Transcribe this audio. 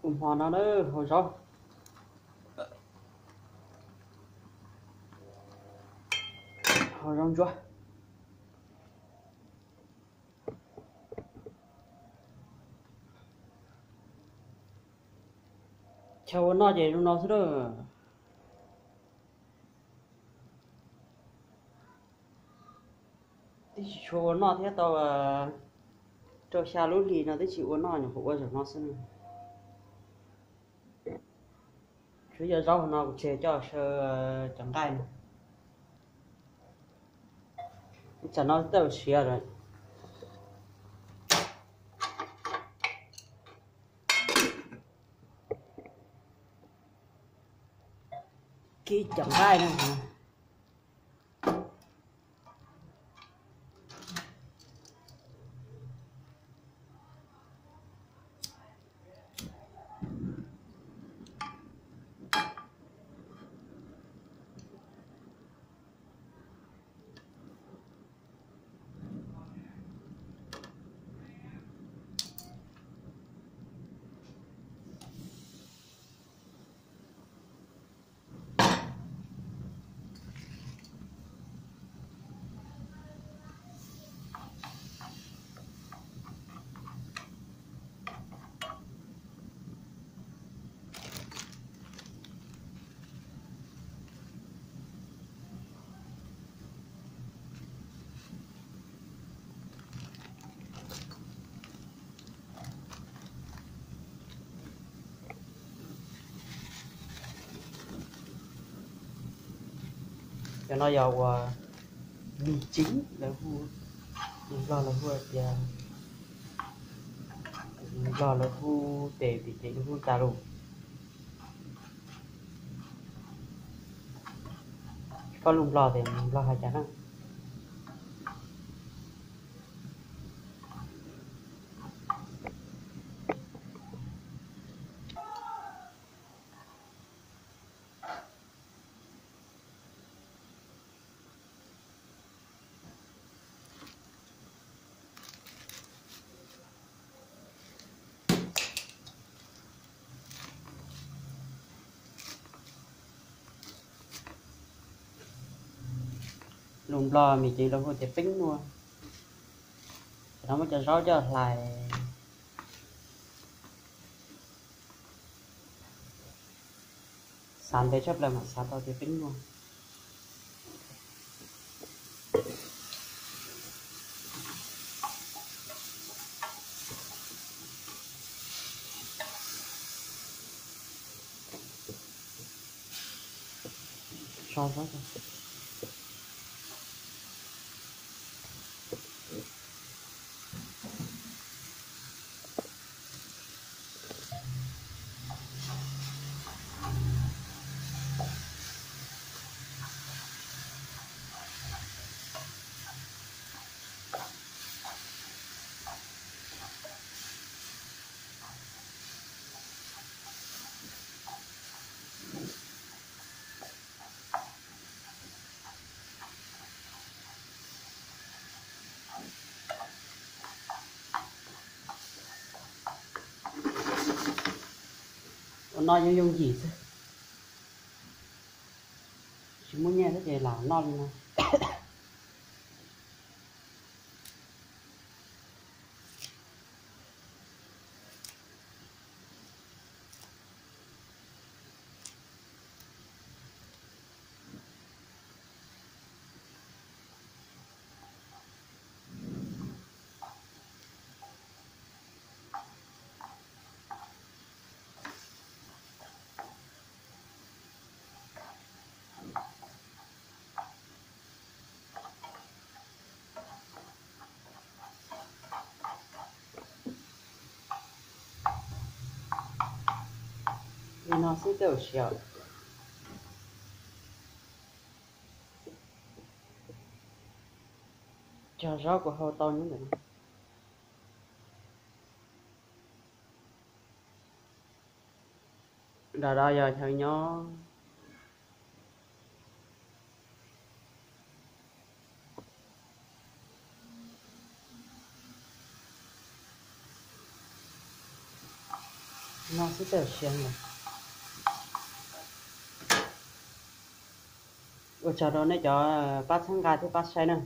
Hmo no na, hau zaub, hau zaub ntsuab. Chaw ua noj ces zoo no xwb na. Twb tsis tshua ua noj thiab, tau rau xya lub hlis no twb tsis ua noj, nyuam qhuav ua zaum no xwb na. Tsuas yog zaub no kuv tseg coj saw cov nqaij no. Tsam no tej siav lawm. Kib cov nqaij no. Cov no yog uas mis tsev lawv hu, Nplog lawv hu tias, Nplog lawv hu tes tim ces lawv hu cas lus. Tsis paub lus Nplog ces Nplog hais cas na. Lus Nplog mis tsev lawv hu tias peeb nuaj, ces no muab cov zaub coj hlais. Xav ntev tshaj plaws mam xav tau tias peeb nuaj. Ua no yooj yooj yim xwb, tsis muaj nyiaj thiab ces lam noj li no. Li no xwb tej zaum siav. Cog zaub kuv hau tau nyob ntawm no. Nram no yog chaw nyob. No xwb txawj siav lawm. Ua tsaug rau nej cov pab txhawb nqa thiab pab saib na.